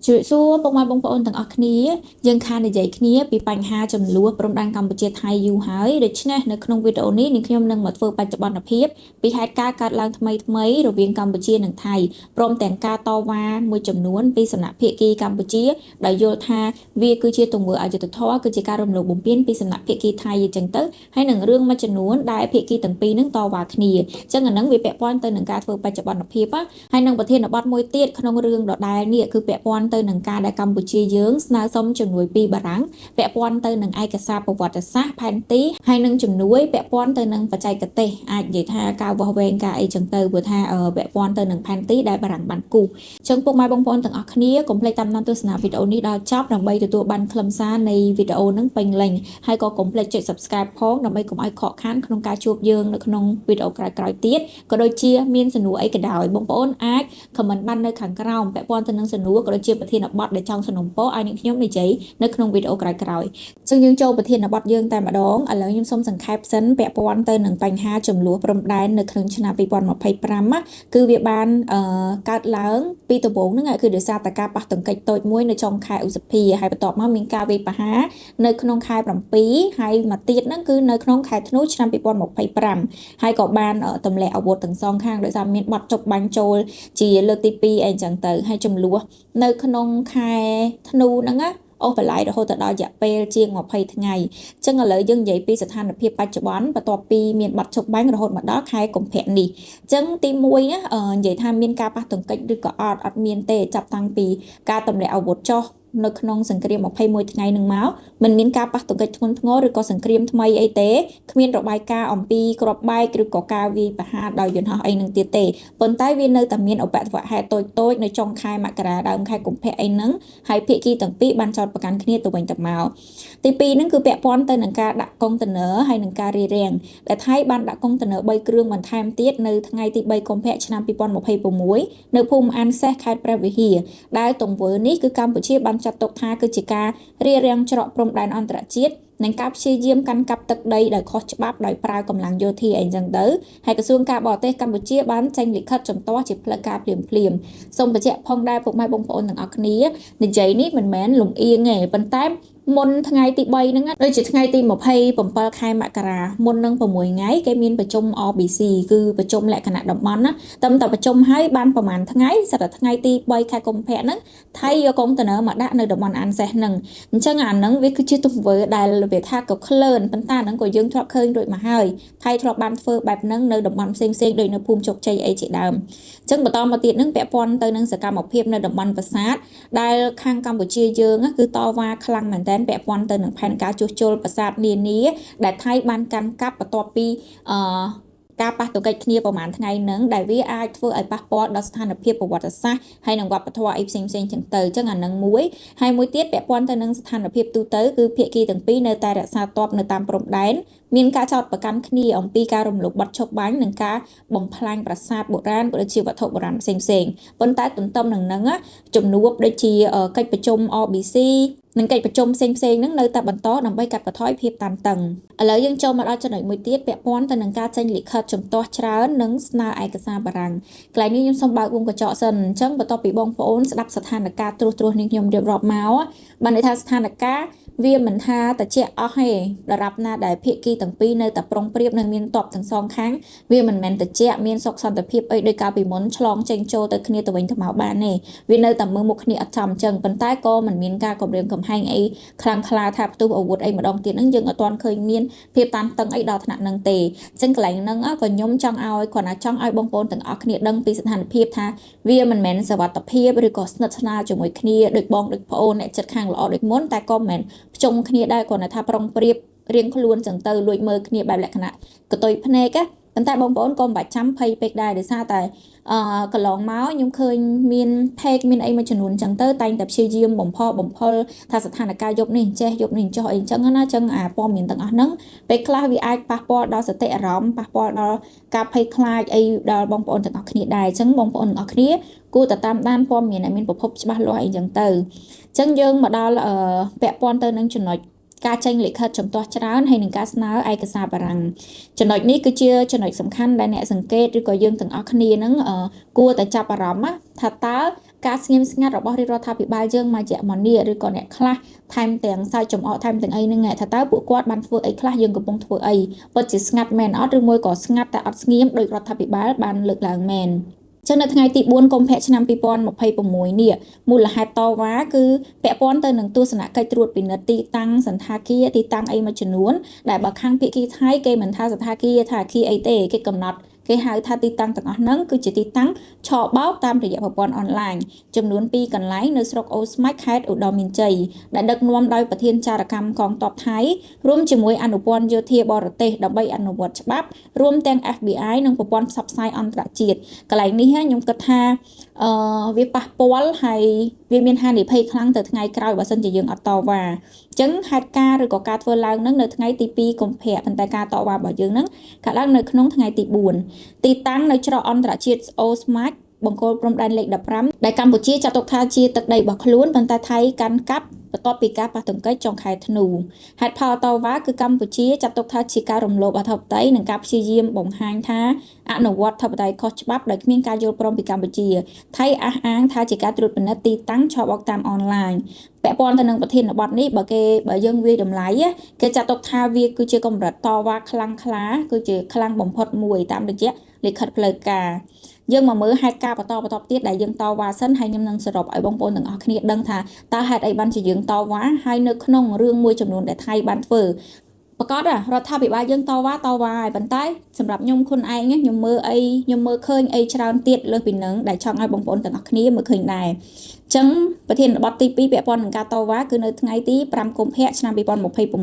ជំរាបសួរពុកម៉ែបងប្អូនទាំងអស់គ្នាយើងខាននិយាយគ្នាពីបញ្ហាចំនួនព្រំដែនកម្ពុជាថៃយូរហើយដូច្នេះនៅក្នុងវីដេអូនេះនាងខ្ញុំនឹងមកធ្វើបច្ចុប្បន្នភាពពីហេតុការណ៍កើតឡើងថ្មីថ្មីរវាងកម្ពុជានិងថៃព្រមទាំងការតវ៉ាមួយចំនួនពីសំណាក់ភាគីកម្ពុជាដោយយល់ថាវាគឺជាទង្វើអយុត្តិធម៌គឺជាការរំលោភបំពានពីសំណាក់ភាគីថៃអញ្ចឹងទៅហើយនឹងរឿងមួយចំនួនដែលភាគីទាំងពីរនឹងតវ៉ាគ្នាអញ្ចឹងអានឹងវាពាក់ព័ន្ធទៅនឹងការធ្វើបច្ចុប្បន្នភាពហើយនឹងប្រធានបទមួយទៀតក្នុងរឿងដដែលនេះគឺពាក់ព័ន្ធទៅនឹងការដែលកម្ពុជាយើងស្នើសុំជំនួយពីបារាំងពាក់ព័ន្ធទៅនឹងឯកសារប្រវត្តិសាស្ត្រផែនទីហើយនឹងជំនួយពាក់ព័ន្ធទៅនឹងបច្ចេកទេសអាចនិយាយថាការវាស់វែងការអីចឹងទៅព្រោះថាពាក់ព័ន្ធទៅនឹងផែនទីដែលបារាំងបានគូសចឹងពុកម៉ែបងប្អូនទាំងអស់គ្នាកុំភ្លេចតាមដានទស្សនាវីដេអូនេះដល់ចប់ដើម្បីទទួលបានខ្លឹមសារនៃវីដេអូហ្នឹងពេញលេញហើយក៏កុំភ្លេចចុច Subscribe ផងដើម្បីកុំឲ្យខកខានក្នុងការជួបយើងនៅក្នុងវីដេអូក្រោយៗទៀតក៏ដូចជាមានសំណួរអីក៏ដោយបងប្អូនអាច comment បាននៅខាងក្រោមពាក់ព័ន្ធទៅនឹងសំណួរក៏ដូចជាប្រធានបទដែលចង់សំណូមពរឲ្យនាងខ្ញុំនិយាយនៅក្នុងវីដេអូក្រោយៗអញ្ចឹងយើងចូលប្រធានបទយើងតែម្ដងឥឡូវខ្ញុំសូមសង្ខេបសិនពាក់ព័ន្ធទៅនឹងបញ្ហាចំនួនព្រំដែននៅក្នុងឆ្នាំ2025ណាគឺវាបានកើតឡើងពីដំបូងហ្នឹងគឺដោយសារតែការប៉ះទង្គិចតូចមួយនៅចុងខែឧសភាហើយបន្ទាប់មកមានការវាយប្រហារនៅក្នុងខែ7ហើយមកទៀតហ្នឹងគឺនៅក្នុងខែធ្នូឆ្នាំ2025ហើយក៏បានទម្លាក់អាវុធទាំងសងខាងដោយសារមានបទចុកបាញ់ចូលជាលើកទី2អីចឹងទៅហើយចំនួននៅក្នុងខែធ្នូហ្នឹងណាអូសបន្លាយរហូតដល់រយៈពេលជាង20ថ្ងៃអញ្ចឹងឥឡូវយើងនិយាយពីស្ថានភាពបច្ចុប្បន្នបន្ទាប់ពីមានបាត់ឈប់បាញ់រហូតមកដល់ខែកុម្ភៈនេះអញ្ចឹងទី1ណានិយាយថាមានការប៉ះទង្គិចឬក៏អត់អត់មានទេចាប់តាំងពីការទម្លាក់អាវុធចុះនៅក្នុងសង្គ្រាម21ថ្ងៃនឹងមកមិនមានការប៉ះទង្គិចធ្ងន់ធ្ងរឬក៏សង្គ្រាមថ្មីអីទេគ្មានរបាយការណ៍អំពីគ្រាប់បែកឬក៏ការវាយប្រហារដោយយន្តហោះអីនឹងទៀតទេប៉ុន្តែវានៅតែមានឧបទ្ទវហេតុតូចៗនៅចុងខែមករាដើមខែកុម្ភៈអីហ្នឹងហើយភាគីទាំងពីរបានចោទប្រកាន់គ្នាទៅវិញទៅមកទី2ហ្នឹងគឺពាក់ព័ន្ធទៅនឹងការដាក់កុងតឺន័រហើយនឹងការរារាំងដែលថៃបានដាក់កុងតឺន័រ3គ្រឿងបន្ថែមទៀតនៅថ្ងៃទី3កុម្ភៈឆ្នាំ2026នៅភូមិអានសេះខេត្តព្រះវិហារដែលទង្វើនេះគឺកម្ពុជាបានចាត់ទុកថាគឺជាការរារាំងច្រកព្រំដែនអន្តរជាតិនិងការព្យាយាមកាន់កាប់ទឹកដីដោយខុសច្បាប់ដោយប្រើកម្លាំងយោធាអីចឹងទៅហើយក្រសួងការបរទេសកម្ពុជាបានចេញលិខិតជំទាស់ជាផ្លូវការភ្លាមភ្លាមសូមបញ្ជាក់ផងដែរពុកម៉ែបងប្អូនទាំងអស់គ្នានិយាយនេះមិនមែនលំអៀងទេប៉ុន្តែមុនថ្ងៃទី3ហ្នឹងដូចជាថ្ងៃទី27ខែមករាមុននឹង6ថ្ងៃគេមានប្រជុំ RBC គឺប្រជុំលក្ខណៈតំបន់ណាតែប្រជុំហើយបានប្រហែលថ្ងៃសិតតែថ្ងៃទី3ខែកុម្ភៈហ្នឹងថៃយកកុងតឺន័រមកដាក់នៅតំបន់អានសេះហ្នឹងអញ្ចឹងអាហ្នឹងវាគឺជាទង្វើដែលវាថាក៏ក្លឿនប៉ុន្តែហ្នឹងក៏យើងធ្លាប់ឃើញរួចមកហើយថៃធ្លាប់បានធ្វើបែបហ្នឹងនៅតំបន់ផ្សេងផ្សេងដូចនៅភូមិជោគជ័យអីជាដើមអញ្ចឹងបន្តមកទៀតហ្នឹងពាក់ព័ន្ធទៅនឹងសកម្មភាពនៅតំបន់ប្រាសាទដែលខាងកម្ពុជាយើងគឺតវ៉ាខ្លាំងមែនទែនពាក់ព័ន្ធទៅនឹងផែនការជួសជុលប្រាសាទនានាដែលថៃបានកាន់កាប់បន្ទាប់ពីអឺការប៉ះទង្គិចគ្នាប្រហែលថ្ងៃហ្នឹងដែលវាអាចធ្វើឲ្យប៉ះពាល់ដល់ស្ថានភាពប្រវត្តិសាស្ត្រហើយនិងវប្បធម៌អីផ្សេងផ្សេងចឹងទៅអញ្ចឹងអានឹងមួយហើយមួយទៀតពាក់ព័ន្ធទៅនឹងស្ថានភាពទូទៅគឺភាគីទាំងពីរនៅតែរក្សាទ័ពនៅតាមព្រំដែនមានការចោទប្រកាន់គ្នាអំពីការរំលោភបទឈប់បាញ់និងការបំផ្លាញប្រាសាទបុរាណក៏ដូចជាវត្ថុបុរាណផ្សេងផ្សេងប៉ុន្តែទន្ទឹមនឹងហ្នឹងជំនួបដូចជាកិច្ចប្រជុំ RBC និងកិច្ចប្រជុំផ្សេងផ្សេងហ្នឹងនៅតែបន្តដើម្បីកាត់បន្ថយភាពតានតឹងឥឡូវយើងចូលមកដល់ចំណុចមួយទៀតពាក់ព័ន្ធទៅនឹងការចេញលិខិតជំទាស់ច្រើននិងស្នើឯកសារបារាំងកន្លែងនេះខ្ញុំសូមបើកវងកញ្ចក់សិនអញ្ចឹងបន្ទាប់ពីបងប្អូនស្ដាប់ស្ថានភាពត្រួសត្រាសនេះខ្ញុំរៀបរាប់មកបានន័យថាស្ថានភាពវាមិនថាតិចអស់ទេដរាបណាដែលភាគីទាំងពីរនៅតែប្រុងប្រៀបនិងមានតបទាំងសងខាងវាមិនមែនតិចមានសុខសន្តិភាពអីដោយកាលពីមុនឆ្លងចេញចូលទៅគ្នាទៅវិញទៅមកបានទេវានៅតែមើលមុខគ្នាអត់ចំអញ្ចឹងប៉ុន្តែក៏មិនមានការគំរាមកំហែងអីខ្លាំងក្លាថាផ្ទុះអាវុធអីម្ដងទៀតហ្នឹងយើងអត់ទាន់ឃើញមានភាពតានតឹងអីដល់ថ្នាក់ហ្នឹងទេអញ្ចឹងកន្លែងហ្នឹងក៏ខ្ញុំចង់ឲ្យគ្រាន់តែចង់ឲ្យបងប្អូនទាំងអស់គ្នាដឹងពីស្ថានភាពថាវាមិនមែនសវត្ថភាពឬក៏ស្និទ្ធស្នាលជាមួយគ្នាដូចបងដូចប្អូនអ្នកចិត្តខាងល្អដូចមុនតែក៏មិនមែនផ្ជុំគ្នាដែរគ្រាន់តែថាប្រុងប្រៀបរៀងខ្លួនចឹងទៅលួចមើលគ្នាបែបលក្ខណៈកតុយភ្នែកណាប៉ុន្តែបងប្អូនក៏មិនបាច់ចាំភ័យពេកដែរដោយសារតែកន្លងមកខ្ញុំឃើញមាន page មានអីមួយចំនួនចឹងទៅតែងតែព្យាយាមបំផបំផុលថាស្ថានភាពយប់នេះចេះយប់នេះចុះអីចឹងណាចឹងអាព័ត៌មានទាំងអស់ហ្នឹងពេលខ្លះវាអាចប៉ះពាល់ដល់សតិអារម្មណ៍ប៉ះពាល់ដល់ការភ័យខ្លាចអីដល់បងប្អូនទាំងអស់គ្នាដែរចឹងបងប្អូនទាំងអស់គ្នាគួរតែតាមដានព័ត៌មានឲ្យមានប្រភពច្បាស់លាស់អីចឹងទៅចឹងយើងមកដល់ពាក់ព័ន្ធទៅនឹងចំណុច ការចេញលិខិតជំទាស់ច្រើនហើយនឹងការស្នើឯកសារបារាំងចំណុចនេះគឺជាចំណុចសំខាន់ដែលអ្នកសង្កេតឬក៏យើងទាំងអស់គ្នានឹងគួរតែចាប់អារម្មណ៍ថាតើការស្ងៀមស្ងាត់របស់រាជរដ្ឋាភិបាលយើងមកជាមកនេះឬក៏អ្នកខ្លះថែមទាំងសើចចំអកថែមទាំងអីហ្នឹងថាតើពួកគាត់បានធ្វើអីខ្លះយើងកំពុងធ្វើអីពិតជាស្ងាត់មែនអត់ឬមួយក៏ស្ងាត់តែអត់ស្ងៀមដោយរដ្ឋាភិបាលបានលើកឡើងមែនចឹងនៅថ្ងៃទី4កុម្ភៈឆ្នាំ2026នេះមូលហេតុតវ៉ាគឺពាក់ព័ន្ធទៅនឹងទស្សនកិច្ចត្រួតពិនិត្យទីតាំងសន្តាគារទីតាំងអីមួយចំនួនដែលបើខាងភាគីថៃគេមិនថាសន្តាគារថាអគារអីទេគេកំណត់គេហៅថាទីតាំងទាំងអស់ហ្នឹងគឺជាទីតាំងឆបោកតាមរយៈប្រព័ន្ធអនឡាញចំនួន2កន្លែងនៅស្រុកអូស្មាច់ខេត្តឧត្តរមានជ័យដែលដឹកនាំដោយប្រធានចារកម្មកងទ័ពថៃរួមជាមួយអនុព័ន្ធយោធាបរទេសដើម្បីអនុវត្តច្បាប់រួមទាំង FBI និងប្រព័ន្ធផ្សព្វផ្សាយអន្តរជាតិកន្លែងនេះខ្ញុំគិតថាវាប៉ះពាល់ហើយវាមានហានិភ័យខ្លាំងទៅថ្ងៃក្រោយបើសិនជាយើងអត់តវ៉ាអញ្ចឹងហេតុការណ៍ឬក៏ការធ្វើឡើងនឹងនៅថ្ងៃទី2កុម្ភៈប៉ុន្តែការតវ៉ារបស់យើងនឹងកើតឡើងនៅក្នុងថ្ងៃទី4ទីតាំងនៅច្រកអន្តរជាតិអូស្មាច់បង្គោលព្រំដែនលេខ15ដែលកម្ពុជាចាត់ទុកថាជាទឹកដីរបស់ខ្លួនប៉ុន្តែថៃកាន់កាប់បន្ទាប់ពីការប៉ះទង្គិចចុងខែធ្នូហេតុផលតវ៉ាគឺកម្ពុជាចាត់ទុកថាជាការរំលោភអធិបតេយ្យនិងការព្យាយាមបង្ហាញថាអនុវត្តធិបតេយ្យខុសច្បាប់ដោយគ្មានការយល់ព្រមពីកម្ពុជាថៃអះអាងថាជាការត្រួតពិនិត្យទីតាំងឆបោកតាមអនឡាញពាក់ព័ន្ធទៅនឹងប្រធានបទនេះបើយើងវាយតម្លៃគេចាត់ទុកថាវាគឺជាកម្រិតតវ៉ាខ្លាំងក្លាគឺជាខ្លាំងបំផុតមួយតាមរយៈលិខិតផ្លូវការយើងមកមើលហេតុការណ៍បន្តបន្តទៀតដែលយើងតវ៉ាសិនហើយខ្ញុំនឹងសរុបឲ្យបងប្អូនទាំងអស់គ្នាដឹងថាតើហេតុអីបានជាយើងតវ៉ាហើយនៅក្នុងរឿងមួយចំនួនដែលថៃបានធ្វើប្រកាសរដ្ឋាភិបាលយើងតវ៉ាហើយប៉ុន្តែសម្រាប់ខ្ញុំខ្លួនឯងខ្ញុំមើលអីខ្ញុំមើលឃើញអីច្រើនទៀតលើសពីនឹងដែលចង់ឲ្យបងប្អូនទាំងអស់គ្នាមើលឃើញដែរចឹងប្រធានបទទី2ពាក់ព័ន្ធនឹងការតវ៉ាគឺនៅថ្ងៃទី5កុម្ភៈឆ្នាំ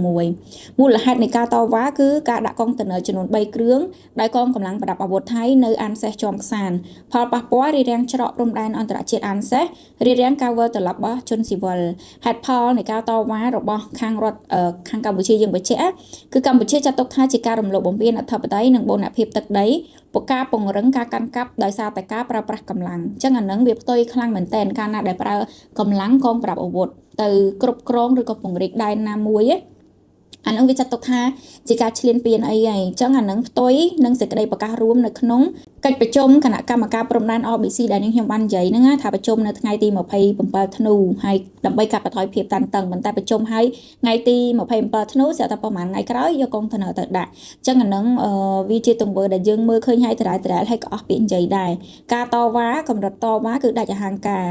2026មូលហេតុនៃការតវ៉ាគឺការដាក់កុងតឺន័រចំនួន3គ្រឿងដោយកងកម្លាំងប្រដាប់អាវុធថៃនៅអានសេះជាំខ្សានផលប៉ះពាល់រារាំងច្រកព្រំដែនអន្តរជាតិអានសេះរារាំងការវិលត្រឡប់របស់ជនស៊ីវិលហេតុផលនៃការតវ៉ារបស់ខាងរដ្ឋខាងកម្ពុជាយើងបញ្ជាក់គឺកម្ពុជាចាត់ទុកថាជាការរំលោភបំពានអធិបតេយ្យនិងបូរណភាពទឹកដីការពង្រឹងការកាន់កាប់ដោយសារតែការប្រើប្រាស់កម្លាំងអញ្ចឹងអានឹងវាផ្ទុយខ្លាំងមែនទែនកាលណាដែលប្រើកម្លាំងកងប្រដាប់អាវុធទៅគ្រប់គ្រងឬក៏ពង្រីកដែនណាមួយអានឹងវាចាត់ទុកថាជាការឈ្លានពានអីហើយអញ្ចឹងអានឹងផ្ទុយនឹងសេចក្តីប្រកាសរួមនៅក្នុងកិច្ចប្រជុំគណៈកម្មការព្រំដែន RBC ដែលនាងខ្ញុំបាននិយាយហ្នឹងថាប្រជុំនៅថ្ងៃទី27ធ្នូហើយដើម្បីកាត់បន្ថយភាពតានតឹងប៉ុន្តែប្រជុំហើយថ្ងៃទី27ធ្នូស្រាប់តែប្រហែលថ្ងៃក្រោយយកកុងតឺន័រទៅដាក់អញ្ចឹងអានឹងវាជាទង្វើដែលយើងមើលឃើញហើយដដែលៗហើយក៏អស់ពាក្យនិយាយដែរការតវ៉ាកម្រិតតវ៉ាគឺដាច់អហង្ការ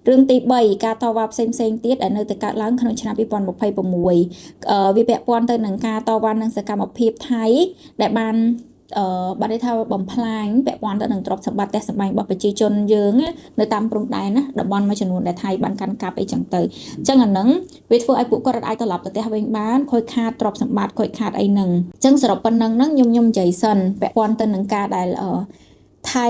រឿងទី3ការតវ៉ាផ្សេងៗទៀតដែលនៅតែកើតឡើងក្នុងឆ្នាំ2026វាពាក់ព័ន្ធទៅនឹងការតវ៉ានឹងសកម្មភាពថៃដែលបានបានន័យថាបំផ្លាញពាក់ព័ន្ធទៅនឹងទ្រព្យសម្បត្តិផ្ទះសម្បែងរបស់ប្រជាជនយើងនៅតាមព្រំដែនណាតំបន់មួយចំនួនដែលថៃបានកាន់កាប់អីចឹងទៅអញ្ចឹងអាហ្នឹងវាធ្វើឲ្យពួកគាត់អាចត្រឡប់ទៅផ្ទះវិញបានខូចខាតទ្រព្យសម្បត្តិខូចខាតអីហ្នឹងអញ្ចឹងសរុបប៉ុណ្ណឹងហ្នឹងខ្ញុំនិយាយសិនពាក់ព័ន្ធទៅនឹងការដែលថៃ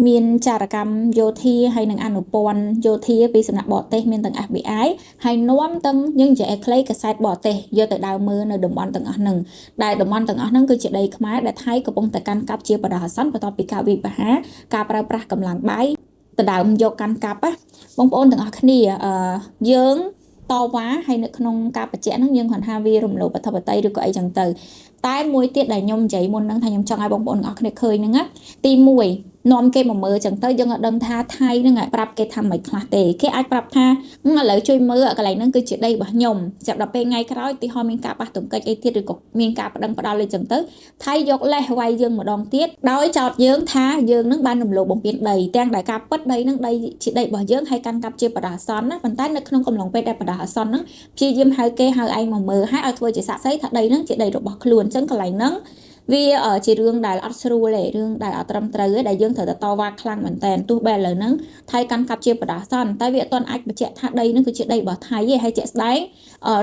មានចារកម្មយោធាហើយនឹងអនុព័ន្ធយោធាពីសំណាក់បរទេសមានទាំង FBI ហើយនាំទាំងយើងនិយាយឲ្យខ្លីកាសែតបរទេសយកទៅដើរមើលនៅតំបន់ទាំងអស់ហ្នឹងដែលតំបន់ទាំងអស់ហ្នឹងគឺជាដីខ្មែរដែលថៃកំពុងតែកាន់កាប់ជាបណ្ដោះអាសន្នបន្ទាប់ពីការវាយប្រហារការប្រើប្រាស់កម្លាំងបាយដដើមយកកាន់កាប់ណាបងប្អូនទាំងអស់គ្នាយើងតវ៉ាហើយនៅក្នុងការបញ្ជាក់ហ្នឹងយើងគ្រាន់ថាវារំលោភអធិបតេយ្យឬក៏អីចឹងទៅតែមួយទៀតដែលខ្ញុំនិយាយមុនហ្នឹងថាខ្ញុំចង់ឲ្យបងប្អូនទាំងអស់គ្នាឃើញហ្នឹងណាទី1នាំគេមកមើលចឹងទៅយើងអត់ដឹងថាថៃហ្នឹងប្រាប់គេថាមិនខ្លះទេគេអាចប្រាប់ថាឥឡូវជួយមើលកន្លែងហ្នឹងគឺជាដីរបស់ខ្ញុំចាប់ដល់ពេលថ្ងៃក្រោយទីហោមានការប៉ះទង្គិចអីទៀតឬក៏មានការប្តឹងផ្ដាល់អីចឹងទៅថៃយកលេសវាយយើងម្ដងទៀតដោយចោទយើងថាយើងនឹងបានរំលោភបំពានដីទាំងដែលការពិតដីហ្នឹងដីជាដីរបស់យើងហើយកាន់កាប់ជាបណ្ដោះអាសន្នណាប៉ុន្តែនៅក្នុងកំឡុងពេលដែលបណ្ដោះអាសន្នហ្នឹងព្យាយាមហៅគេហៅឯងមកមើលហើយឲ្យធ្វើជាសាក្សីថាដីហ្នឹងជាដីរបស់ខ្លួនអញ្ចឹងកន្លែងហ្នឹងវាជារឿងដែលអត់ស្រួលទេរឿងដែលអត់ត្រឹមត្រូវទេដែលយើងត្រូវតែតវ៉ាខ្លាំងមែនតើទោះបីឥឡូវហ្នឹងថៃកាន់កាប់ជាបណ្ដោះអាសន្នតែវាអត់ទាន់អាចបញ្ជាក់ថាដីហ្នឹងគឺជាដីរបស់ថៃទេហើយជាក់ស្ដែង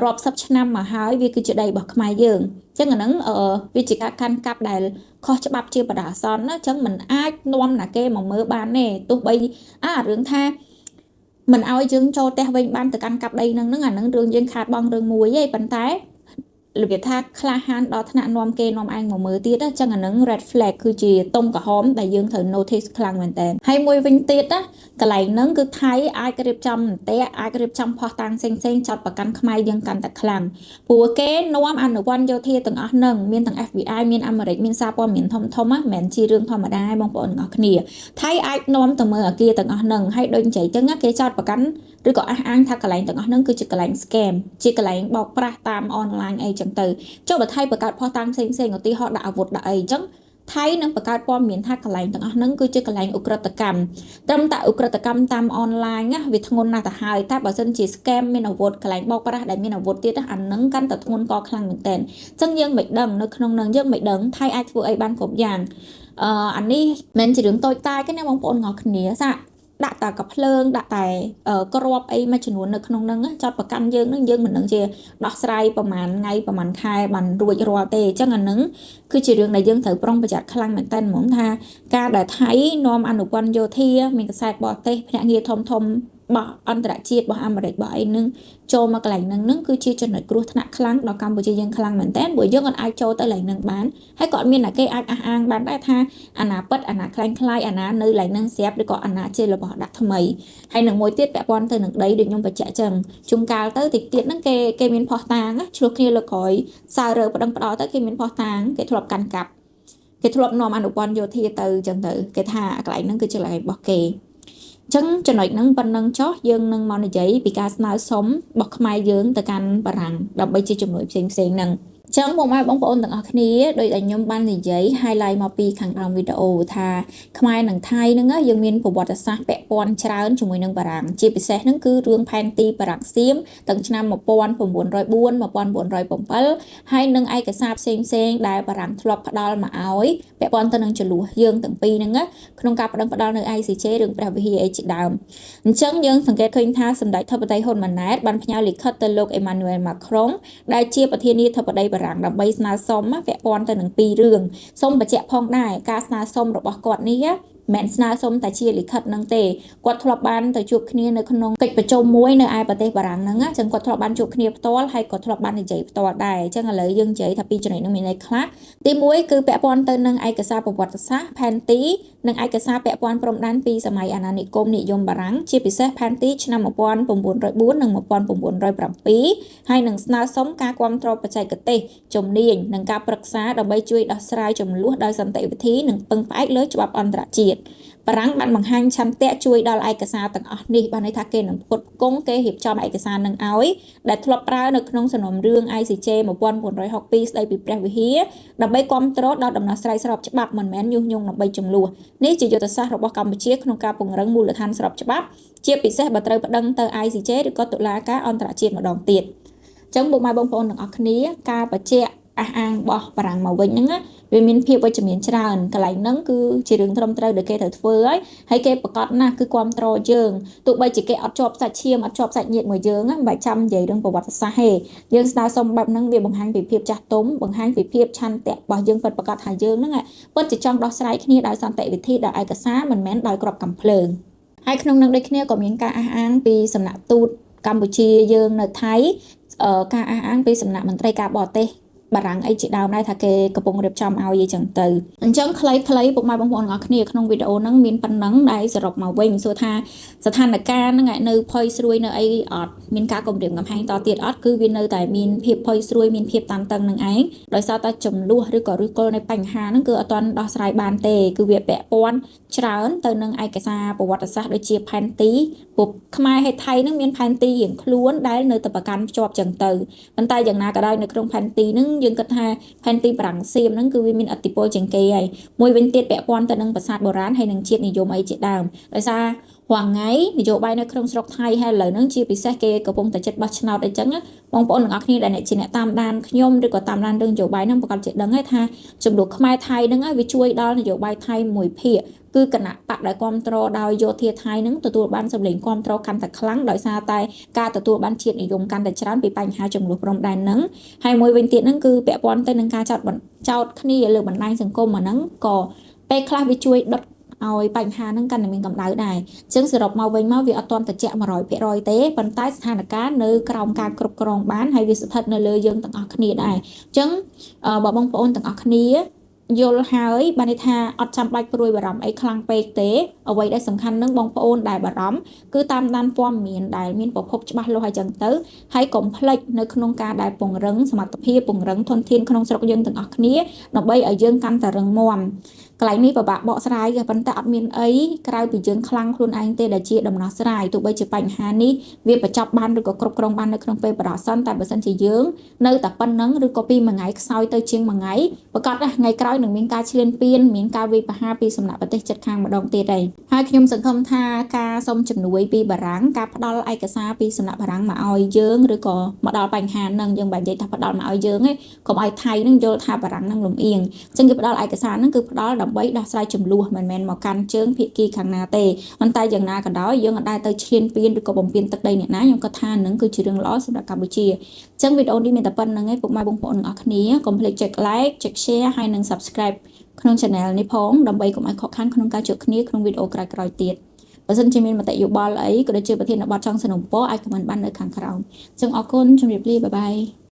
រាប់សិបឆ្នាំមកហើយវាគឺជាដីរបស់ខ្មែរយើងអញ្ចឹងអាហ្នឹងវាជាការកាន់កាប់ដែលខុសច្បាប់ជាបណ្ដោះអាសន្នណាអញ្ចឹងมันអាចនាំណាគេមកមើលបានទេទោះបីរឿងថាមិនឲ្យយើងចូលផ្ទះវិញបានទៅកាន់កាប់ដីហ្នឹងអាហ្នឹងរឿងយើងខាតបង់រឿងមួយទេប៉ុន្តែ របៀបថាក្លាហានដល់ថ្នាក់នាំគេនាំឯងមកមើលទៀតណាចឹងអាហ្នឹង red flag គឺជាតុងក្រហមដែលយើងត្រូវ notice ខ្លាំងមែនតើហើយមួយវិញទៀតណាកន្លែងហ្នឹងគឺថៃអាចរៀបចំអន្ទាក់អាចរៀបចំផុសតាងផ្សេងផ្សេងចោតប្រកាន់ខ្មែរយើងកាន់តែខ្លាំងព្រោះគេនាំអនុវត្តយោធាទាំងអស់ហ្នឹងមានទាំង FBI មានអាមេរិកមានសារព័ត៌មានធំធំណាមិនមែនជារឿងធម្មតាទេបងប្អូនទាំងអស់គ្នាថៃអាចនាំទៅមើលអាគារទាំងអស់ហ្នឹងហើយដូចនិយាយចឹងគេចោតប្រកាន់ឬក៏អះអាងថាកន្លែងទាំងអស់ហ្នឹងគឺជាកន្លែង scam ជាកន្លែងបោកប្រាស់តាមអនឡាញអីចឹងទៅចុះបើថៃបង្កើតផុសតាងផ្សេងផ្សេងឧទាហរណ៍ដាក់អាវុធដាក់អីចឹងថៃនឹងបង្កើតព័ត៌មានថាកន្លែងទាំងអស់ហ្នឹងគឺជាកន្លែងឧក្រិដ្ឋកម្មត្រឹមតែឧក្រិដ្ឋកម្មតាមអនឡាញណាវាធ្ងន់ណាស់ទៅហើយតែបើសិនជា scam មានអាវុធកន្លែងបោកប្រាស់ដែលមានអាវុធទៀតអាហ្នឹងកាន់តែធ្ងន់កខ្លាំងមែនតើអញ្ចឹងយើងមិនដឹងនៅក្នុងហ្នឹងយើងមិនដឹងថៃអាចធ្វើអីបានគ្រប់យ៉ាងអឺអានេះមិនជារឿងតូចតាចទេណាបងប្អូនទាំងអស់គ្នាសាកដាក់តែកភ្លើងដាក់តែក្របអីមួយចំនួននៅក្នុងហ្នឹងចោតប្រកាន់យើងហ្នឹងយើងមិនដឹងជាដោះស្រាយប្រហែលថ្ងៃប្រហែលខែបានរួចរាល់ទេអញ្ចឹងអាហ្នឹងគឺជារឿងដែលយើងត្រូវប្រុងប្រយ័ត្នខ្លាំងមែនតើហ្មងថាការដែលថៃនាំអនុព័ន្ធយោធាមានកសែតបរទេសភ្នាក់ងារធំធំរបស់អន្តរជាតិរបស់អាមេរិករបស់អីហ្នឹងចូលមកកន្លែងហ្នឹងហ្នឹងគឺជាចំណុចគ្រោះថ្នាក់ខ្លាំងដល់កម្ពុជាយើងខ្លាំងមែនតើព្រោះយើងអត់អាចចូលទៅកន្លែងហ្នឹងបានហើយក៏អត់មានអ្នកគេអាចអះអាងបានដែរថាអាណាពិតអាណាខ្លាំងខ្លាយអាណានៅកន្លែងហ្នឹងស្រាប់ឬក៏អាណាជារបស់ដាក់ថ្មីហើយនឹងមួយទៀតពាក់ព័ន្ធទៅនឹងដីដូចខ្ញុំបញ្ជាក់ចឹងជួនកាលទៅតិចទៀតហ្នឹងគេគេមានផុសតាងឆ្លោះគ្នាលើកក្រោយសើរើប្តឹងផ្ដោទៅគេមានផុសតាងគេធ្លាប់កាន់កាប់គេធ្លាប់នាំអនុព័ន្ធយោធាទៅចឹងទៅគេថាកន្លែងហ្នឹងគឺជាកន្លែងរបស់គេចឹងចំណុចហ្នឹងប៉ុណ្ណឹងចុះយើងនឹងមកនិយាយពីការស្នើសុំរបស់ខ្មែរយើងទៅកាន់បារាំងដើម្បីជាជំនួយផ្សេងផ្សេងហ្នឹងចឹងបងប្អូនបងប្អូនទាំងអស់គ្នាដោយដែលខ្ញុំបាននិយាយ highlight មកពីខាងដើមវីដេអូថាខ្មែរនិងថៃហ្នឹងយើងមានប្រវត្តិសាស្ត្រពាក់ព័ន្ធច្រើនជាមួយនឹងបារាំងជាពិសេសហ្នឹងគឺរឿងផែនទីបារាំងសៀមទាំងឆ្នាំ1904 1907ហើយនឹងឯកសារផ្សេងផ្សេងដែលបារាំងធ្លាប់ផ្ដល់មកឲ្យពាក់ព័ន្ធទៅនឹងចំនួនយើងទាំងពីរហ្នឹងក្នុងការប្តឹងផ្តល់នៅ ICJ រឿងព្រះវិហារអីជាដើមអញ្ចឹងយើងសង្កេតឃើញថាសម្ដេចធិបតីហ៊ុនម៉ាណែតបានផ្ញើលិខិតទៅលោកអេម៉ានូអែលម៉ាក្រុងដែលជាប្រធានាធិបតីបារាំងដើម្បីស្នើសុំពាក់ព័ន្ធទៅនឹងពីររឿងសូមបញ្ជាក់ផងដែរការស្នើសុំរបស់គាត់នេះមិនស្នើសុំតែជាលិខិតនឹងទេគាត់ធ្លាប់បានទៅជួបគ្នានៅក្នុងកិច្ចប្រជុំមួយនៅឯប្រទេសបារាំងហ្នឹងអញ្ចឹងគាត់ធ្លាប់បានជួបគ្នាផ្ទាល់ហើយក៏ធ្លាប់បាននិយាយផ្ទាល់ដែរអញ្ចឹងឥឡូវយើងនិយាយថាពីចំណុចហ្នឹងមានន័យខ្លះទី1គឺពាក់ព័ន្ធទៅនឹងឯកសារប្រវត្តិសាស្ត្រផែនទីនិងឯកសារពាក់ព័ន្ធព្រំដែនពីសម័យអាណានិគមនិយមបារាំងជាពិសេសផែនទីឆ្នាំ1904និង1907ហើយនឹងស្នើសុំការគាំទ្របច្ចេកទេសជំនាញនិងការប្រឹក្សាដើម្បីជួយដោះស្រាយចំនួនដោយសន្តិវិធីនិងពឹងផ្អែកលើច្បាប់អន្តរជាតិបារាំងបានបង្ហាញឆន្ទៈជួយដល់ឯកសារទាំងអស់នេះបានន័យថាគេនឹងផ្គត់ផ្គង់គេរៀបចំឯកសារនឹងឲ្យដែលធ្លាប់ប្រើនៅក្នុងសំណុំរឿង ICJ 1962ស្ដីពីព្រះវិហារដើម្បីគាំទ្រដល់ដំណោះស្រាយស្របច្បាប់មិនមែនញុះញង់ដើម្បីចំនួននេះជាយុទ្ធសាស្ត្ររបស់កម្ពុជាក្នុងការពង្រឹងមូលដ្ឋានស្របច្បាប់ជាពិសេសបើត្រូវប្តឹងទៅ ICJ ឬក៏តុលាការអន្តរជាតិម្ដងទៀតអញ្ចឹងពុកម៉ែបងប្អូនទាំងអស់គ្នាការបញ្ជាក់អះអាងរបស់បារាំងមកវិញហ្នឹងណាវាមានភាពវិជ្ជមានច្រើនកន្លែងហ្នឹងគឺជារឿងត្រឹមត្រូវដែលគេត្រូវធ្វើហើយហើយគេប្រកាសណាស់គឺគ្រប់គ្រងយើងទោះបីជាគេអត់ជាប់សាច់ឈាមអត់ជាប់សាច់ញាតិមួយយើងណាមិនបាច់ចាំនិយាយរឿងប្រវត្តិសាស្ត្រទេយើងស្នើសុំបែបហ្នឹងវាបង្ហាញពីភាពចាស់ទុំបង្ហាញពីភាពឆន្ទៈរបស់យើងពិតប្រាកដថាយើងហ្នឹងពិតជាចង់ដោះស្រាយគ្នាដោយសន្តិវិធីដោយឯកសារមិនមែនដោយក្របកាំភ្លើងហើយក្នុងនឹងដូចគ្នាក៏មានការអះអាងពីសំណាក់ទូតកម្ពុជាយើងនៅថៃការអះអាងពីសំណាក់មន្ត្រីការបរទេសបារាំងអីជាដើមដែរថាគេកំពុងរៀបចំឲ្យអីចឹងទៅអញ្ចឹងខ្លីៗពុកម៉ែបងប្អូនទាំងអស់គ្នាក្នុងវីដេអូហ្នឹងមានប៉ុណ្ណឹងដែលសរុបមកវិញសួរថាស្ថានភាពហ្នឹងនៅផុយស្រួយនៅអីអត់មានការគំរាមកំហែងតទៀតអត់គឺវានៅតែមានភាពផុយស្រួយមានភាពតានតឹងនឹងឯងដោយសារតែចំនួនឬក៏ឫសគល់នៃបញ្ហាហ្នឹងគឺអត់ទាន់ដោះស្រាយបានទេគឺវាពាក់ព័ន្ធច្រើនទៅនឹងឯកសារប្រវត្តិសាស្ត្រដូចជាផែនទីពួកខ្មែរហើយថៃហ្នឹងមានផែនទីរៀងខ្លួនដែលនៅតែប្រកាន់ភ្ជាប់ចឹងទៅប៉ុន្តែយ៉ាងណាក៏ដោយនៅក្នុងផែនទីហ្នឹងយើងគិតថាផែនទីបារាំងសៀមហ្នឹងគឺវាមានឥទ្ធិពលជាងគេហើយមួយវិញទៀតពាក់ព័ន្ធទៅនឹងប្រាសាទបុរាណហើយនឹងជាតិនិយមអីជាដើមដោយសាររាល់ថ្ងៃនយោបាយនៅក្នុងស្រុកថៃហើយឥឡូវហ្នឹងជាពិសេសគេកំពុងតែចិត្តបោះឆ្នោតអីចឹងបងប្អូនទាំងអស់គ្នាដែលអ្នកជាអ្នកតាមដានខ្ញុំឬក៏តាមដានរឿងនយោបាយហ្នឹងប្រកាសជាដឹងហើយថាចំនួនខ្មែរថៃហ្នឹងវាជួយដល់នយោបាយថៃមួយភាគគឺគណៈបកដែលគ្រប់គ្រងដោយយោធាថៃនឹងទទួលបានសម្លេងគ្រប់គ្រងកាន់តែខ្លាំងដោយសារតែការទទួលបានជាតិនិយមកាន់តែច្រើនពីបញ្ហាចំនួនព្រំដែនហ្នឹងហើយមួយវិញទៀតហ្នឹងគឺពាក់ព័ន្ធទៅនឹងការចោទគ្នាលើបណ្ដាញសង្គមអាហ្នឹងក៏ពេលខ្លះវាជួយដុត ឲ្យបញ្ហាហ្នឹងកាន់តែមានកម្ដៅដែរអញ្ចឹងសរុបមកវិញមកវាអត់ទាន់ត្រជាក់100%ទេប៉ុន្តែស្ថានភាពនៅក្រោមការគ្រប់គ្រងបានហើយវាស្ថិតនៅលើយើងទាំងអស់គ្នាដែរអញ្ចឹងបើបងប្អូនទាំងអស់គ្នាយល់ហើយបានន័យថាអត់ចាំបាច់ព្រួយបារម្ភអីខ្លាំងពេកទេអ្វីដែលសំខាន់នឹងបងប្អូនដែលបារម្ភគឺតាមដានព័ត៌មានដែលមានប្រភពច្បាស់លាស់ហើយចឹងទៅហើយកុំភ្លេចនៅក្នុងការដែលពង្រឹងសមត្ថភាពពង្រឹងធនធានក្នុងស្រុកយើងទាំងអស់គ្នាដើម្បីឲ្យយើងកាន់តែរឹងមាំកន្លែងនេះពិបាកបកស្រាយប៉ុន្តែអត់មានអីក្រៅពីយើងខ្លាំងខ្លួនឯងទេដែលជាដំណោះស្រាយទោះបីជាបញ្ហានេះវាបញ្ចប់បានឬក៏គ្រប់គ្រងបាននៅក្នុងពេលបរិសន្នតែបើសិនជាយើងនៅតែប៉ុណ្ណឹងឬក៏ពីមួយថ្ងៃខ្សោយទៅជាងមួយថ្ងៃប្រកាសថាថ្ងៃក្រោយនឹងមានការឈ្លានពានមានការវាយប្រហារពីសំណាក់ប្រទេសជិតខាងម្ដងទៀតហើយហើយខ្ញុំសង្ឃឹមថាការសុំជំនួយពីបារាំងការផ្ដល់ឯកសារពីសំណាក់បារាំងមកឲ្យយើងឬក៏មកដល់បញ្ហានឹងយើងបើនិយាយថាផ្ដល់មកឲ្យយើងឯងកុំឲ្យថៃនឹងយល់ថាបារាំងនឹងលំអៀងអញ្ចឹងគេផ្ដល់ឯកសារនឹងគឺផ្ដល់ដើម្បីដោះស្រាយចំនួនមិនមែនមកកាន់ជើងភាគីខាងណាទេប៉ុន្តែយ៉ាងណាក៏ដោយយើងអត់ដែលទៅឈ្លានពានឬក៏បំពេញទឹកដីអ្នកណាខ្ញុំគាត់ថានឹងគឺជារឿងល្អសម្រាប់កម្ពុជាអញ្ចឹងវីដេអូនេះមានតែប៉ុណ្្នឹងឯងពុកម៉ែបងប្អូនទាំងអស់គ្នាកុំភ្លេចចុច like ចុច share ហើយនិង subscribe ក្នុង channel នេះផងដើម្បីកុំឲ្យខកខានក្នុងការជួបគ្នាក្នុងវីដេអូក្រោយៗទៀតបើសិនជាមានមតិយោបល់អីក៏ដូចជាប្រធានបទចង់សនំពរអាច comment បាននៅខាងក្រោមអញ្ចឹងអរគុណជម្រាបលាបាយបាយ។